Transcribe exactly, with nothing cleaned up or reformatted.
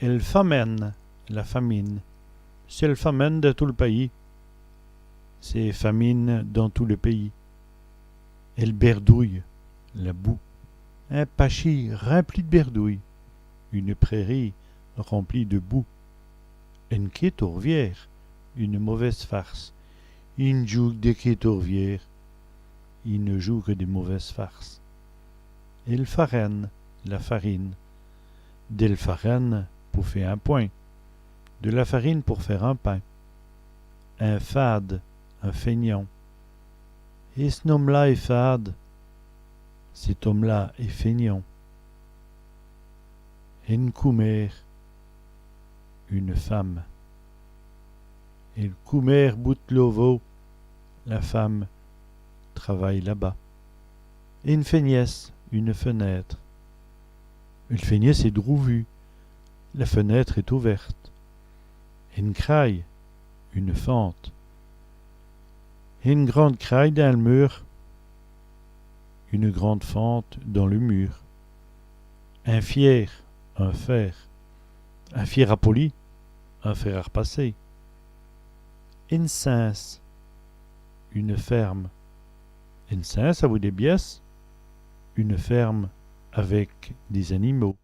El famène, la famine. C'èst l' famène dins tout l' payis. C'est famine dans tout le pays. El bèrdouye, la boue. In pachî rimpli d' bèrdouye. Une prairie remplie de boue. Ène qué torviêre, une mauvaise farce. I n' joue qu' dès qués torviêres. Il ne joue que des mauvaises farces. El farène, la farine. Dèl farène pou fé in pwin. De la farine pour faire un pain. In fade, un feignant. Ès' n-ome-là èst fade. Cet homme-là est feignant. Ène coumére, une femme. El coumére boute låvå, la femme travaille là-bas. Ène fènièsse, une fenêtre. El fènièsse èst drouvûwe, la fenêtre est ouverte. Ène craye, une fente. Ène grande craye dins l' mur, une grande fente dans le mur. In fiêr, un fer. In fiêr à polî, un fer à repasser. Ène cinse, une ferme. Ène cinse avou dès bièsses, une ferme avec des animaux.